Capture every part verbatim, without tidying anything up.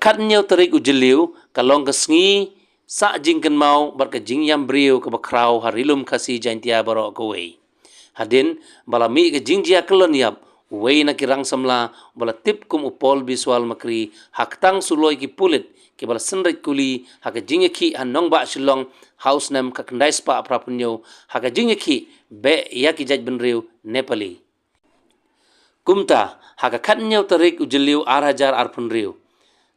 khathynñiew tarik u Jylliew ka long ka sngi sah jingkynmaw bad ka jingïam briew kaba khraw ha Ri-lum Khasi Jaiñtia baroh kawei. Hadien ba la mih ka jingjia kyllon ïap, uwei na ki rang samla uba la tip kum u Paul Biswal Makri ha ktang suloi ki pulit kiba la synreit kuli ha ka jingïakhih ha nongbah Shillong ha u snem khatkhyndai spah phraphew hynñiew ha ka jingïakhih beh ïa ki jaitbynriew Nepali. Kumta, ha ka khathynñiew tarik u Jylliew ar hajar arphew hynriew,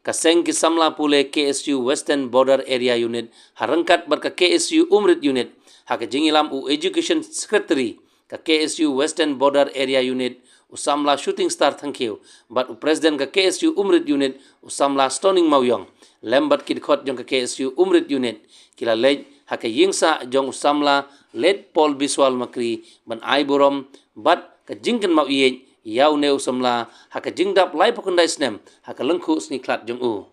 ka seng ki samla pule K S U Western Border Area Unit ha ryngkat bad ka K S U Umrit Unit, ha ka jingïalam u Education Secretary ka K S U Western Border Area Unit, u samla Shooting Star Thangkhiew, bad u President ka K S U Umrit Unit, u samla Stoning Mawiong, lem bad ki dkhot jong ka K S U Umrit Unit, ki la leit ha ka ïing sah jong u samla late Paul Biswal Makri ban ai burom bad ka jingkynmaw ïeit ïa une u samla ha ka jingdap laiphew khyndai snem ha ka lyngkhuh sngi-khlad jong u.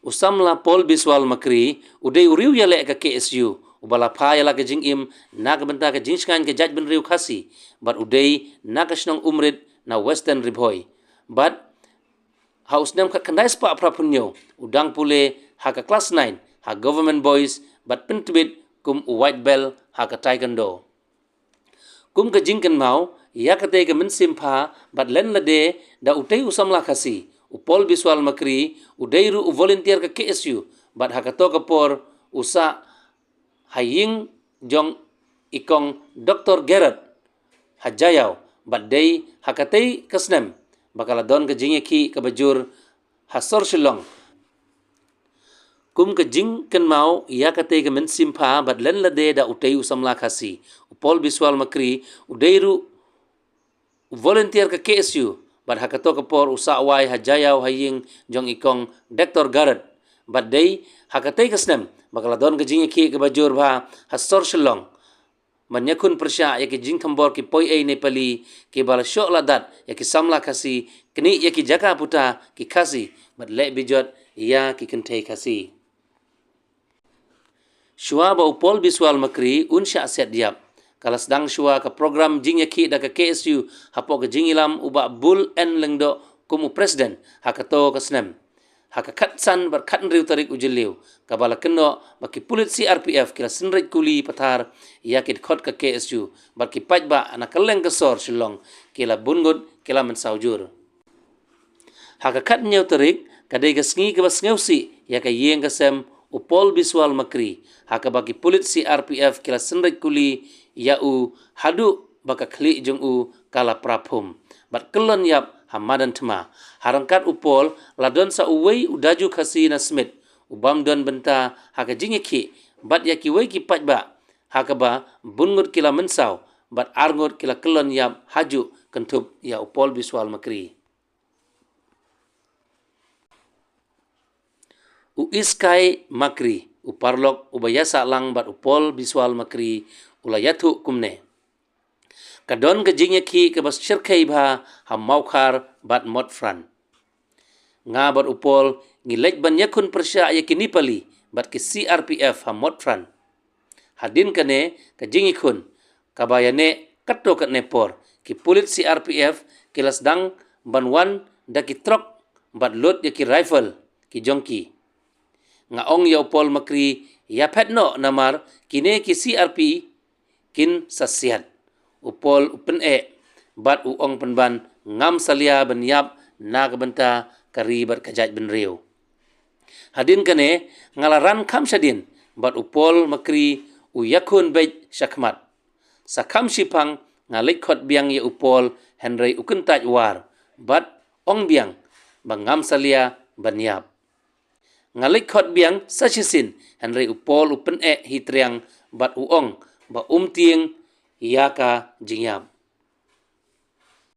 U samla Paul Biswal Makri u dei u riew ïaleh ka K S U uba la phah ïa la ka jingim na ka bynta ka jingshngaiñ ka jaitbynriew Khasi bad u dei na ka shnong Umrit na Western Ri Bhoi. Bad ha u snem khatkhyndai spah phraphew hynñiew u dang pule ha ka klas nine ha Government Boys bad pyntbit kum u White Belt ha ka Taekwondo. Kum ka jingkynmaw ïa katei ka mynsiem pha bad len lade da utei u samla Khasi, u Paul Biswal Makri u dei ruh u volunteer ka K S U bad ha kato ka por u sah ha ïing jong i kong Doktor Gerard ha Jaïaw bad dei ha katei ka snem ba ka la don ka jingïakhih kaba jur ha sor Shillong. Kum ka jingkynmaw ïa katei ka mynsiem pha bad len lade da utei u samla Khasi, u Paul Biswal Makri u dei ruh u volunteer ka K S U bad ha kato ka por u sah wai ha Jaïaw ha ïing jong i kong Doktor Gerard bad dei ha katei ka snem ba ka la don ka jingïakhih kaba jur bha ha sor Shillong. Ban ïakhun pyrshah ïa ki jingthombor ki poiei Nepali kiba la shoh ladat ïa ki samla Khasi, knieh ïa ki jaka puta ki Khasi bad leh bijot ïa ki kynthei Khasi. Shuwa ba u Paul Biswal Makri un shah siat ïap, ka la sdang shuwa ka program jingïakhih da ka K S U hapoh ka jingïalam u Bah Bull N Lyngdoh kum u President ha kato ka snem. Ha ka khatsan bad khathynriew tarik u Jylliew, kaba la kynnoh ba ki pulit C R P F ki la synreit kuli pathar ïa ki dkhot ka K S U bad ki paidbah na kylleng ka sor Shillong ki la bun ngut ki la mynsaw jur. Ha ka khathynñiew tarik ka dei ka sngi kaba sngewsih ïa ka ïing ka sem u Paul Biswal Makri, ha kaba ki pulit C R P F ki la synreit kuli ïa u haduh ba ka khlieh jong u ka la praphum bad kyllon ïap ha madan thma. Ha ryngkat u Paul la don sa uwei u daju Khasi na Smit u bym don bynta ha ka jingïakhih bad ïa kiwei ki paidbah, ha kaba bun ngut ki la mynsaw bad ar ngut ki la kyllon ïap hajuh kynthup ïa u Paul Biswal Makri. U Iskai Makri, u paralok uba ïasah lang bad u Paul Biswal Makri, u la ïathuh kumne: Ka don ka jingïakhih kaba shyrkhei bha ha Mawkhar bad Motphran. Nga bad u Paul ngi leit ban ïakhun pyrshah ïa ki Nepali bad ki C R P F ha Motphran. Hadien kane ka jingïakhun kaba ïaneh katto katne por, ki pulit C R P F ki la sdang ban wan da ki trok bad lut ïa ki rifle ki jong ki. Nga ong ïa u Paul Makri, ïaphet noh namar kine ki C R P kin sa siat. U Paul u pyneh bad u ong pynban, ngam salia ban ïap na ka bynta ka ri bad ka jaitbynriew. Hadien kane nga la ran kham shadien bad u Paul Makri u ïakhun beit shakhmat. Sa kham shiphang nga leit khot biang ïa u Paul, hynrei u kyntait war bad ong biang ba ngam salia ban ïap. Nga leit khot biang sa shisien, hynrei u Paul u pyneh hi triang bad u ong ba um tieng ïa ka jingïap.